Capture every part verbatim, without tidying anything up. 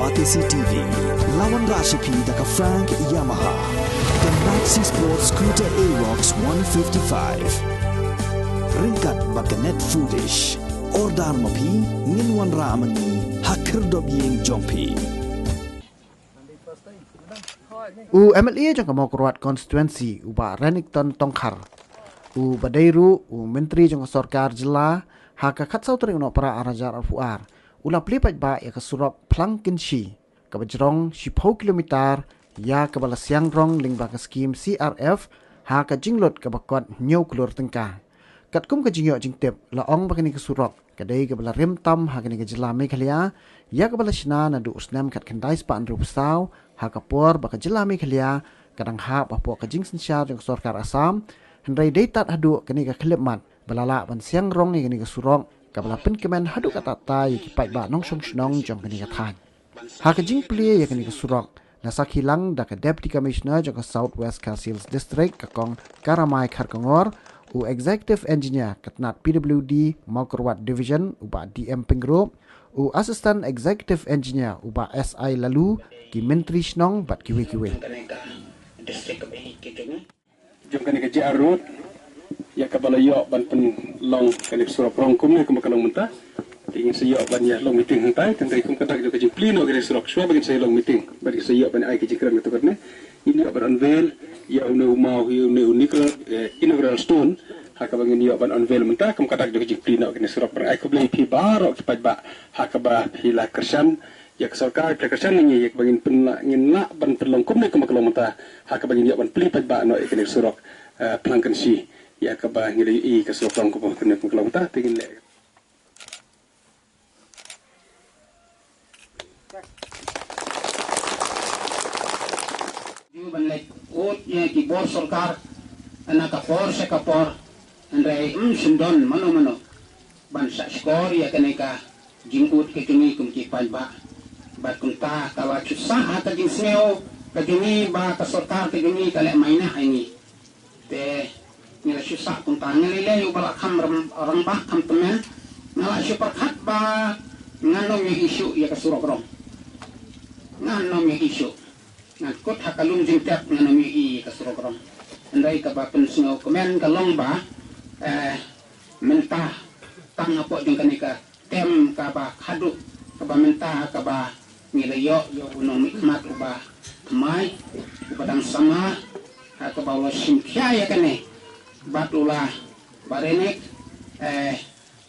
Batesi T V, la wanrah sha phi da ka Frank Yamaha, ka Maxi Sport Scooter Aerox one fifty-five. Ryngkat bad ka Net Foodish. Order ma phi, ngin wanrah ma ngi ha khyrdop ïing jong phi. U M L A jong ka Mawkyrwat Constituency, u Bah Renikton Tongkhar, u ba dei ruh u Myntri jong ka Sorkar Jylla ha ka khatsaw tarik u Nohprah arhajar arphew ar, u la plie paidbah ïa ka surok Phlang Kynshi, kaba jrong shiphew kilometer, ïa kaba la siang rong lyngba ka skhim C R F ha ka jinglut kaba kot hynñiew klur tyngka. Katkum ka jingïoh jingtip, la ong ba kane ka surok ka dei kaba la rim tam ha kane ka jylla Meghalaya, ïa kaba la shna naduh u snem khatkhyndai spah hynriewphew saw, ha ka por ba ka jylla Meghalaya ka dang hap hapoh ka jingsynshar jong ka Sorkar Assam, hynrei dei tad haduh kane ka khyllipmat ba la lah ban siang rong ïa kane ka surok, kaba la pynkmen haduh katta katta ïa ki paidbah nongshong shnong jong kane ka thaiñ. Ha ka jingplie ïa kane ka surok, la sakhi lang da ka Deputy Commissioner jong ka South West Khasi Hills District, ka Kong Karamai Kharkongor, u Executive Engineer ka tnad P W D Mawkyrwat Division, u Bah D M Pyngrope, u Assistant Executive Engineer, u Bah S I Laloo, ki Myntri Shnong bad kiwei kiwei. Jong kane ka J R Road, ïa kaba la ïoh ban pynlong kane ka surok rong kumne kumba ka long mynta. Te ngin sa ïoh ban ïa long meeting hangtai, tang dei kum ka dak jong ka jingplie noh kane ka surok shuwa ba ngin sa ïa long meeting, ba ngin sa ïoh ban ai ka jingkren katu katne. Ngin ïoh ban unveil ïa une u maw, ïa une u inaugural, eh, inaugural stone, ha kaba ngin ïoh ban unveil mynta kum ka dak jong ka jingplie noh kane ka surok. Ba ai khublei phi baroh ki paidbah ha kaba phi la kyrshan ïa ka sorkar, phi la kyrshan ïa ngi ïa kaba ngin pynlah, ngin lah ban pynlong kumne kumba ka long mynta, ha kaba ngin ïoh ban plie paidbah noh ïa kane ka surok, eh, Phlang Kynshi, ïa kaba ngi la ïohi ka surok long kumba kumne kumba ka long mynta, te ngin leh. Ju ban leit ud ïa ki bor sorkar na ka por sha ka por, hynrei ym shym don mano mano ban shahshkor ïa kane ka jingud ka jong ngi kum ki paidbah. Bad kumta ka la shu sah ha ka jingsngew ka jong ngi ba ka sorkar ka jong ngi ka leh maina ïa ngi. Te ngi la shu sah kumta, nga lei lei uba la kham rangbah kham tymmen, nga la shu pyrkhat ba ngan ym ïohi shuh ïa ka surok rong. Ngan ym ïohi shuh. Ngan kut ha ka lum jingtep ngan ym ïohi ïa ka surok rong. Hynrei kaba pynsngew kmen ka long ba, eh, mynta tang hapoh jong kane ka term kaba khadduh, kaba mynta, kaba ngi la ïoh ïa u nongmihkhmat uba thymmai, uba dang samla, ha kaba u la shim khia ïa kane, bad u la, Bah Renik, eh,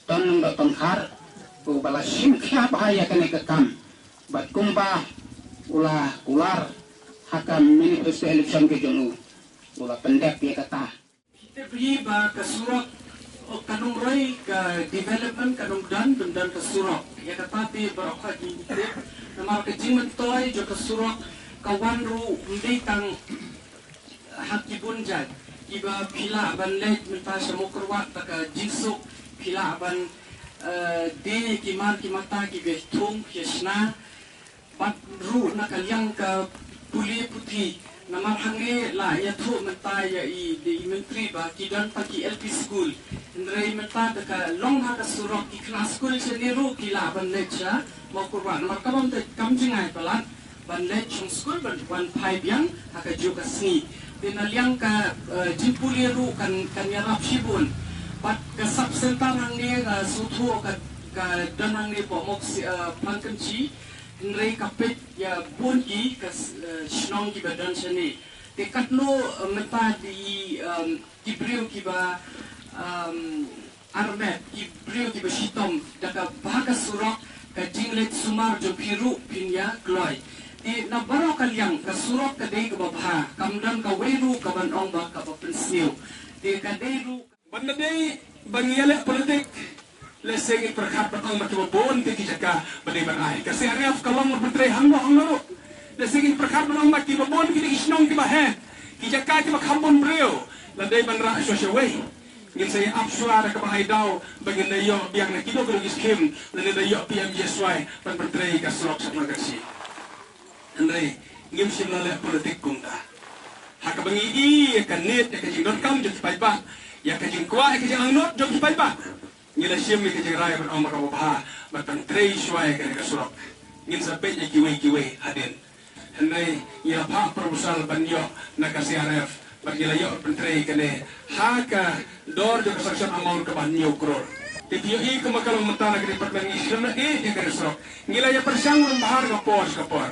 Ton Lyngdoh Tongkhar, uba la shim khia bha ïa kane ka kam, bad kumba u la kular ha ka manifesto election ka jong u, u la pyndep ïa kata. Ki tip hi ba ka surok, oh, kan ym roi ka development, kan ym don, kan don ka surok. Ïa kata te baroh ka jingtip, namar ka jingmyntoi jong ka surok ka wan ruh ym dei tang ha ki bun jait. Kiba phi lah ban leit mynta sha Mawkyrwat da ka jingsuk, phi lah ban, eh, die ki mar ki mata kiba thung ki shna. Bad ruh na ka liang ka pule puthi, namar hangne la ïathuh mynta ïa i, i Myntri ba ki don tang ki L P school. Hynrei mynta da ka long ha ka surok, ki khynnah skul shane ruh ki lah ban leit sha Mawkyrwat, namar ka bym dei kam jngai palat ban leit shong skul ban wan phai biang ha kajuh ka sngi. Te na liang ka, eh, jingpule ruh kan, kan ïarap shibun. Bad ka sub center hangne, eh, suthu ka, ka don hangne hapoh Mawk-, eh, Phlang Kynshi. Hynrei ka peit ïa bun ki ka, eh, shnong kiba don shane. Te katno, eh, mynta ki, em, ki briew kiba, em, armet, ki briew kiba shitom da kaba ka surok, ka jingleit sumar jong phi ruh phin ïa kloi. Te na baroh ka liang ka surok ka dei kaba bha, kam don kawei ruh kaban ong ba kaba pynsniew. Te ka dei ruh Ban da dei ban ïaleh politik, lehse ngin pyrkhat ban ong ba kiba bun ki jaka ba dei ban ai. Ka C R F ka long ban pyntrei hangno hangno ruh. Lehse ngin pyrkhat ban ong ba kiba bun ki dei ki shnong kiba heh, ki jaka kiba kham bun briew, la dei ban rah shuwa shuwa wei. Ngin sa ïa ap shuwa da kaba ai daw ba ngin da ïoh biang na kino kino ki skhim, lane da ïoh P M G S Y ban pyntrei ka surok sha Phlang Kynshi. Hynrei ngim shym la leh politik kumta. Ha kaba ngi i ïa ka need, ïa ka jingdonkam jong ki paidbah, ïa ka jingkwah, ïa ka jingangnud jong ki paidbah, ngi la shim ïa ka jingrai ban ong ba kaba bha ban pyntrei shuwa ïa kane ka surok. Ngin sa peit ïa kiwei kiwei hadien. Hynrei ngi la phah proposal ban ïoh na ka C R F bad ngi la ïoh pyntrei kane ha ka dor jong ka sanction amount kaba hynñiew klur. Te phi ïohi kumba ka long mynta na ka department ngi sngewthuh ïa kane ka surok. Ngi la ïa pyrshang ban bha ha ka por sha ka por.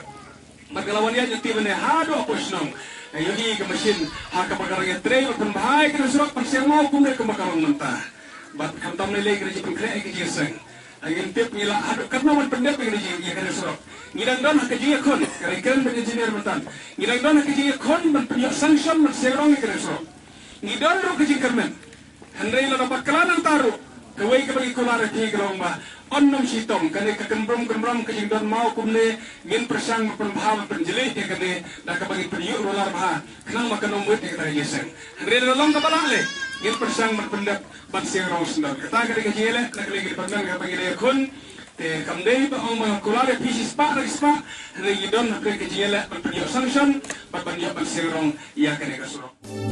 Bad ka la wan ïaid lynti mynne haduh hapoh shnong. Ïohi ka machine ha kaba ka la ïatrei ban pynbha ïa kane ka surok, pynshai maw kumne kumba ka long mynta. Bad khamtam lei lei ka la jingpynkhreh ïa ka jingseng. Ngin tip ngi la haduh katno ban pyndep ïa kane ka jing-, ïa kane ka surok. Ngi dang don ha ka jingïakhun, ka la kren bad engineer mynta. Ngi dang don ha ka jingïakhun ban pynïoh sanction ban seng rong ïa kane ka surok. Ngi don ruh ka jingkyrmen. Hynrei lada ba khlad nangta ruh, kawei kaba ngi kular ïa phi ka long ba yn nym shitom, kane ka kynrum kynrum ka jingdon maw kumne, ngin pyrshang ban pynbha ban pynjlih ïa kane da kaba ngin pynïoh rular bha, khnang ba kan nym wit ïa kata ka jingseng. Hynrei lada long kaba lah leh, ngin pyrshang ban pyndep ban seng rong syndon. Kata ka dei ka jingïaleh na ka liang ka department kaba ngi la ïakhun. Te kam dei ba ong ba kular ïa phi shispah na shispah, hynrei ngi don ha ka jingïaleh ban pynïoh sanction bad ban ïoh ban seng rong ïa kane ka surok.